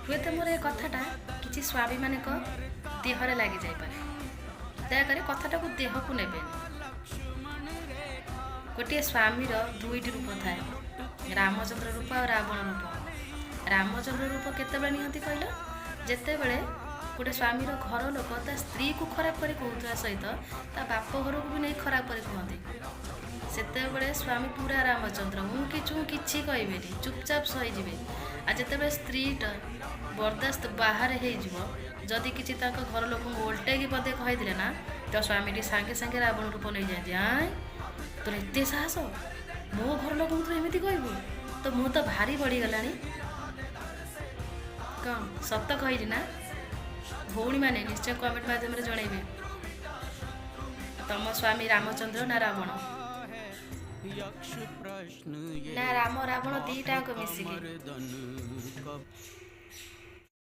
ହୁଏତ ମୋର ଏ କଥାଟା କିଛି ସ୍ୱାମୀମାନଙ୍କ ଦେହରେ ଲାଗିଯାଇପାରେ। ଦୟାକରି କଥାଟାକୁ ଦେହକୁ ନେବେନି। ଗୋଟିଏ ସ୍ୱାମୀର ଦୁଇଟି ରୂପ ଥାଏ, ରାମଚନ୍ଦ୍ର ରୂପ ଆଉ ରାବଣ ରୂପ। ରାମଚନ୍ଦ୍ର ରୂପ କେତେବେଳେ ନିଅନ୍ତି କହିଲ? ଯେତେବେଳେ ଗୋଟେ ସ୍ୱାମୀର ଘର ଲୋକ ତା ସ୍ତ୍ରୀକୁ ଖରାପ କରି କହୁଥିବା ସହିତ ତା ବାପ ଘରକୁ ବି ନେଇ ଖରାପ କରି କୁହନ୍ତି, ସେତେବେଳେ ସ୍ୱାମୀ ପୁରା ରାମଚନ୍ଦ୍ର, ମୁଁ କି ଚୁଁ କିଛି କହିବେନି, ଚୁପଚାପ ସହିଯିବେ। ଆଉ ଯେତେବେଳେ ସ୍ତ୍ରୀଟା ବରଦାସ୍ତ ବାହାରେ ହେଇଯିବ, ଯଦି କିଛି ତାଙ୍କ ଘର ଲୋକଙ୍କୁ ଓଲଟେଇକି ପଦେ କହିଦେଲେ ନା, ତ ସ୍ୱାମୀଟି ସାଙ୍ଗେ ସାଙ୍ଗେ ରାବଣ ରୂପ ନେଇଯାଆନ୍ତି। ଆଁ, ତୋର ଏତେ ସାହସ, ମୋ ଘର ଲୋକଙ୍କୁ ତୁ ଏମିତି କହିବୁ? ତ ମୁଁ ତ ଭାରି ବଢ଼ିଗଲାଣି। କ'ଣ ସତ କହିଲି ନା? ଭଉଣୀମାନେ ନିଶ୍ଚୟ କମେଣ୍ଟ ମାଧ୍ୟମରେ ଜଣେଇବେ, ତମ ସ୍ୱାମୀ ରାମଚନ୍ଦ୍ର ନା ରାବଣ, यक्ष प्रश्न ये ନା ରାମ ରାବଣ ଦିଟାଙ୍କ ମିଶିକି? मर्दन कब